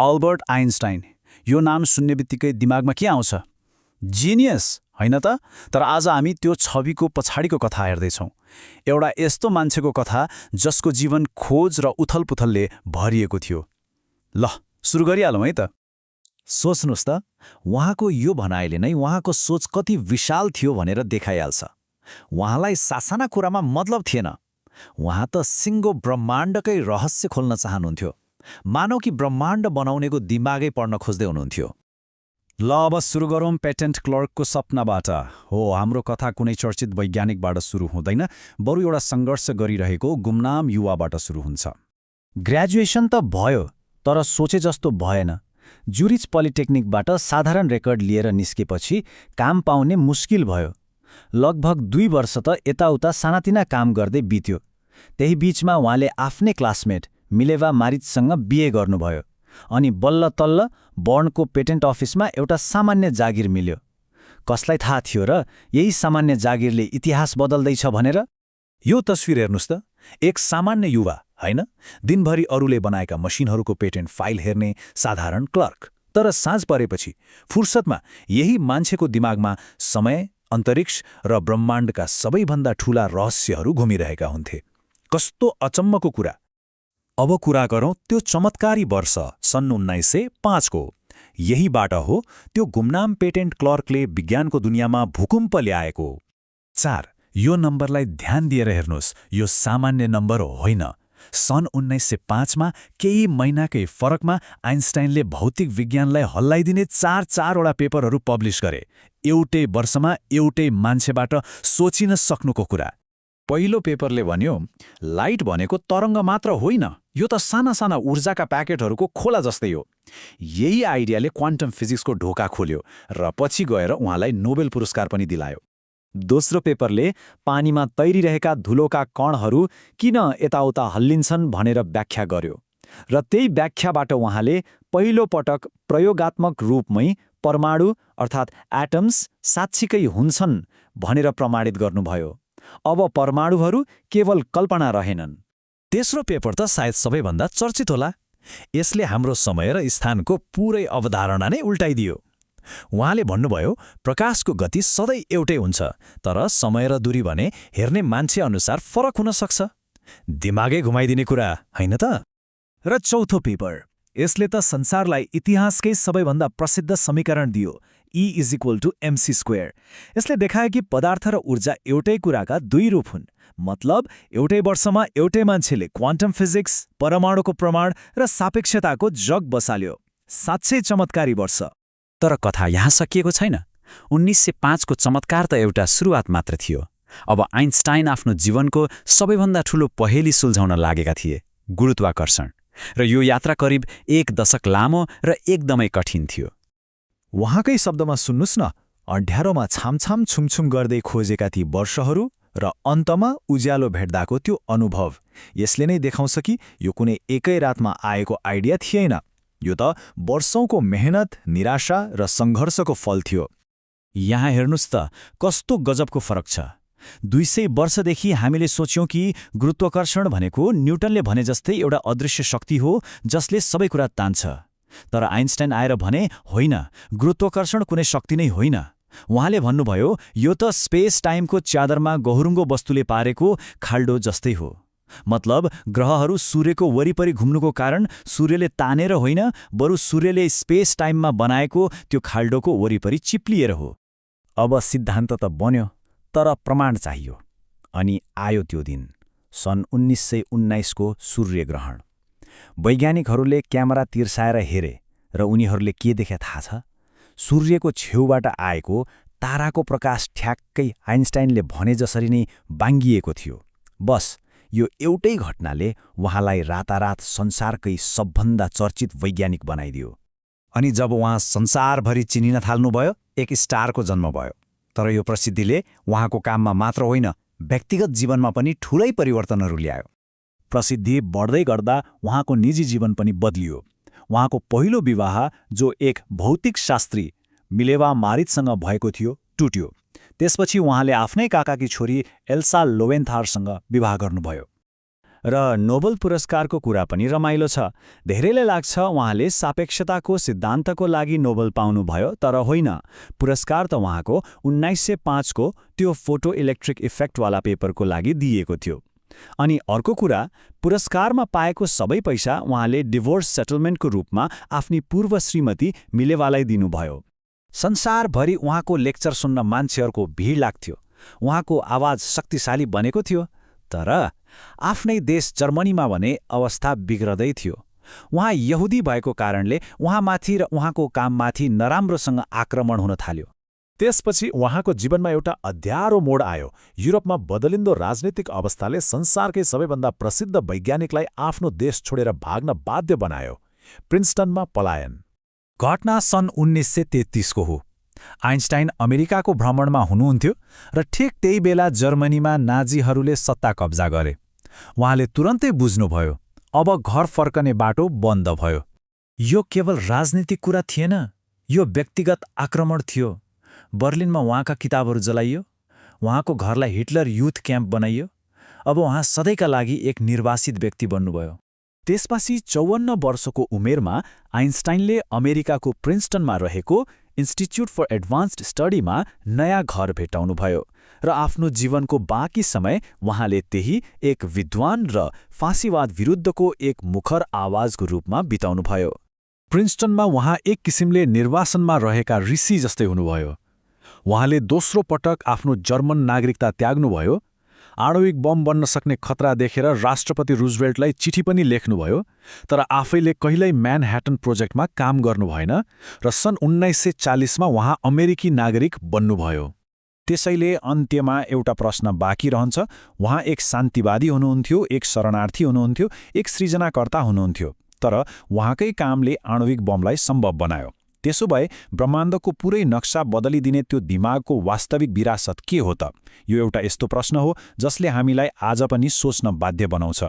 Albert Einstein. यो नाम सुन्नेबित्तिकै दिमागमा के आउँछ? जिनियस, होइन त? तर आज हामी त्यो छविको पछाडिको कथा हेर्दैछौँ। एउटा यस्तो मान्छेको कथा जसको जीवन खोज र उथलपुथलले भरिएको थियो। ल, सुरु गरिहालौँ है त। सोच्नुहोस् त, उहाँको यो भनाइले नै उहाँको सोच कति विशाल थियो भनेर देखाइहाल्छ। उहाँलाई सासाना कुरामा मतलब थिएन। उहाँ त सिङ्गो ब्रह्माण्डकै रहस्य खोल्न चाहनुहुन्थ्यो। मानव कि ब्रह्माण्ड बनाउनेको दिमागै पढ्न खोज्दै हुनुहुन्थ्यो। ल अब सुरु गरौँ पेटेन्ट क्लर्कको सपनाबाट। हो, हाम्रो कथा कुनै चर्चित वैज्ञानिकबाट सुरु हुँदैन, बरु एउटा सङ्घर्ष गरिरहेको गुमनाम युवाबाट सुरु हुन्छ। ग्रेजुएसन त भयो, तर सोचे जस्तो भएन। ज्युरिच पोलिटेक्निकबाट साधारण रेकर्ड लिएर निस्केपछि काम पाउने मुस्किल भयो। लगभग 2 वर्ष त यताउता सानातिना काम गर्दै बित्यो। त्यही बीचमा उहाँले आफ्नै क्लासमेट मिलेवा मारिचसँग बिहे गर्नुभयो। अनि बल्ल तल्ल बर्नको पेटेन्ट अफिसमा एउटा सामान्य जागिर मिल्यो। कसलाई थाहा थियो र यही सामान्य जागिरले इतिहास बदल्दैछ भनेर? यो तस्विर हेर्नुहोस् त, एक सामान्य युवा, होइन? दिनभरि अरूले बनाएका मसिनहरूको पेटेन्ट फाइल हेर्ने साधारण क्लर्क। तर साँझ परेपछि फुर्सदमा यही मान्छेको दिमागमा समय, अन्तरिक्ष र ब्रह्माण्डका सबैभन्दा ठूला रहस्यहरू घुमिरहेका हुन्थे। कस्तो अचम्मको कुरा! अब कुरा गरौँ त्यो चमत्कारी वर्ष सन् 1905 को। यहीबाट हो त्यो गुमनाम पेटेन्ट क्लर्कले विज्ञानको दुनियाँमा भूकम्प ल्याएको। 4, यो नम्बरलाई ध्यान दिएर हेर्नुहोस्। यो सामान्य नम्बर होइन। सन् 1905 केही महिनाकै फरकमा आइन्स्टाइनले भौतिक विज्ञानलाई हल्लाइदिने 4-4वटा पेपरहरू पब्लिस गरे। एउटै वर्षमा एउटै मान्छेबाट सोचिन सक्नुको कुरा। पहिलो पेपरले भन्यो, लाइट भनेको तरङ्ग मात्र होइन, यो त साना साना ऊर्जाका प्याकेटहरूको खोला जस्तै हो। यही आइडियाले क्वान्टम फिजिक्सको ढोका खोल्यो र पछि गएर उहाँलाई नोबेल पुरस्कार पनि दिलायो। दोस्रो पेपरले पानीमा तैरिरहेका धुलोका कणहरू किन यताउता हल्लिन्छन् भनेर व्याख्या गर्यो। र त्यही व्याख्याबाट उहाँले पहिलो पटक प्रयोगात्मक रूपमै परमाणु अर्थात् एटम्स साँच्चीकै हुन्छन् भनेर प्रमाणित गर्नुभयो। अब परमाणुहरू केवल कल्पना रहेनन्। तेस्रो पेपर त सायद सबैभन्दा चर्चित होला। यसले हाम्रो समय र स्थानको पूरै अवधारणा नै उल्टाइदियो। उहाँले भन्नुभयो, प्रकाशको गति सधैँ एउटै हुन्छ, तर समय र दूरी भने हेर्ने मान्छे अनुसार फरक हुन सक्छ। दिमागै घुमाइदिने कुरा, होइन त? र चौथो पेपर, यसले त संसारलाई इतिहासकै सबैभन्दा प्रसिद्ध समीकरण दियो, E=mc²। यसले देखायो कि पदार्थ र ऊर्जा एउटै कुराका दुई रूप हुन्। मतलब एउटै वर्षमा एउटै मान्छेले क्वान्टम फिजिक्स, परमाणुको प्रमाण र सापेक्षताको जग बसाल्यो। साँच्चै चमत्कारी वर्ष। तर कथा यहाँ सकिएको छैन। 1905 को चमत्कार त एउटा सुरुवात मात्र थियो। अब आइन्स्टाइन आफ्नो जीवनको सबैभन्दा ठूलो पहेली सुल्झाउन लागेका थिए, गुरुत्वाकर्षण। र यो यात्रा करिब 1 दशक लामो र एकदमै कठिन थियो। उहाँकै शब्दमा सुन्नुस् न, अँध्यारोमा छामछाम छुमछुम गर्दै खोजेका ती वर्षहरू र अन्तमा उज्यालो भेट्दाको त्यो अनुभव, यसले नै देखाउँछ कि यो कुनै एकै रातमा आएको आइडिया थिएन। यो त वर्षौंको मेहनत, निराशा र सङ्घर्षको फल थियो। यहाँ हेर्नुस् त, कस्तो गजबको फरक छ। 200 वर्षदेखि हामीले सोच्यौं कि गुरुत्वाकर्षण भनेको न्युटनले भने जस्तै एउटा अदृश्य शक्ति हो जसले सबै कुरा तान्छ। तर आइन्स्टाइन आएर भने, होइन, गुरुत्वाकर्षण कुनै शक्ति नै होइन। उहाँले भन्नुभयो, यो त स्पेस टाइमको च्यादरमा गहुरुङ्गो वस्तुले पारेको खाल्डो जस्तै हो। मतलब ग्रहहरू सूर्यको वरिपरि घुम्नुको कारण सूर्यले तानेर होइन, बरु सूर्यले स्पेस टाइममा बनाएको त्यो खाल्डोको वरिपरि चिप्लिएर हो। अब सिद्धान्त त बन्यो, तर प्रमाण चाहियो। अनि आयो त्यो दिन, सन् 1919 को सूर्यग्रहण। वैज्ञानिकहरूले क्यामेरा तिर्साएर हेरे र उनीहरूले के देखे थाहा छ? सूर्यको छेउबाट आएको ताराको प्रकाश ठ्याक्कै आइन्स्टाइनले भने जसरी नै बाङ्गिएको थियो। बस यो एउटै घटनाले उहाँलाई रातारात संसारकै सबभन्दा चर्चित वैज्ञानिक बनाइदियो। अनि जब उहाँ संसारभरि चिनिन थाल्नुभयो, एक स्टारको जन्म भयो। तर यो प्रसिद्धिले उहाँको काममा मात्र होइन, व्यक्तिगत जीवनमा पनि ठूलै परिवर्तनहरू ल्यायो। प्रसिद्धि बढ्दै गर्दा उहाँको निजी जीवन पनि बदलियो। उहाँको पहिलो विवाह, जो एक भौतिक शास्त्री मिलेवा मारिचसँग भएको थियो, टुट्यो। त्यसपछि उहाँले आफ्नै काकाकी छोरी एल्सा लोवेन्थारसँग विवाह गर्नुभयो। र नोबल पुरस्कारको कुरा पनि रमाइलो छ। धेरैलाई लाग्छ उहाँले सापेक्षताको सिद्धान्तको लागि नोबल पाउनुभयो, तर होइन। पुरस्कार त उहाँको 1905को त्यो फोटो इलेक्ट्रिक इफेक्टवाला पेपरको लागि दिइएको थियो। अनि अर्को कुरा, पुरस्कारमा पाएको सबै पैसा उहाँले डिभोर्स सेटलमेन्टको रूपमा आफ्नी पूर्व श्रीमती मिलेवालाई दिनुभयो। संसारभरि उहाँको लेक्चर सुन्न मान्छेहरूको भिड लाग्थ्यो। उहाँको आवाज शक्तिशाली बनेको थियो। तर आफ्नै देश जर्मनीमा भने अवस्था बिग्रदै थियो। उहाँ यहुदी भएको कारणले उहाँमाथि र उहाँको काममाथि नराम्रोसँग आक्रमण हुन थाल्यो। त्यसपछि उहाँको जीवनमा एउटा अध्यारो मोड आयो। युरोपमा बदलिन्दो राजनीतिक अवस्थाले संसारकै सबैभन्दा प्रसिद्ध वैज्ञानिकलाई आफ्नो देश छोडेर भाग्न बाध्य बनायो। प्रिन्सटनमा पलायन। घटना सन् 1933को हो। आइन्स्टाइन अमेरिकाको भ्रमणमा हुनुहुन्थ्यो र ठिक त्यही बेला जर्मनीमा नाजीहरूले सत्ता कब्जा गरे। उहाँले तुरन्तै बुझ्नुभयो, अब घर फर्कने बाटो बन्द भयो। यो केवल राजनीतिक कुरा थिएन, यो व्यक्तिगत आक्रमण थियो। बर्लिनमा उहाँका किताबहरू जलाइयो, उहाँको घरलाई हिटलर युथ क्याम्प बनाइयो। अब उहाँ सधैँका लागि एक निर्वासित व्यक्ति बन्नुभयो। त्यसपछि 54 वर्षको उमेरमा आइन्स्टाइनले अमेरिकाको प्रिन्सटनमा रहेको इन्स्टिच्युट फर एडभान्स्ड स्टडीमा नयाँ घर भेटाउनुभयो र आफ्नो जीवनको बाँकी समय उहाँले त्यही एक विद्वान र फाँसीवाद विरुद्धको एक मुखर आवाजको रूपमा बिताउनुभयो। प्रिन्सटनमा उहाँ एक किसिमले निर्वासनमा रहेका ऋषि जस्तै हुनुभयो। उहाँले दोस्रो पटक आफ्नो जर्मन नागरिकता त्याग्नुभयो। आणविक बम बन्न सक्ने खतरा देखेर राष्ट्रपति रुजवेल्टलाई चिठी पनि लेख्नुभयो, तर आफैले कहिल्यै म्यानह्याटन प्रोजेक्टमा काम गर्नु भएन र सन् 1940मा उहाँ अमेरिकी नागरिक बन्नुभयो। त्यसैले अन्त्यमा एउटा प्रश्न बाँकी रहन्छ। उहाँ एक शान्तिवादी हुनुहुन्थ्यो, एक शरणार्थी हुनुहुन्थ्यो, एक सृजनाकर्ता हुनुहुन्थ्यो, तर उहाँकै कामले आणविक बमलाई सम्भव बनायो। त्यसो भए ब्रह्माण्डको पुरै नक्सा बदलिदिने त्यो दिमागको वास्तविक विरासत के हो त? यो एउटा यस्तो प्रश्न हो जसले हामीलाई आज पनि सोच्न बाध्य बनाउँछ।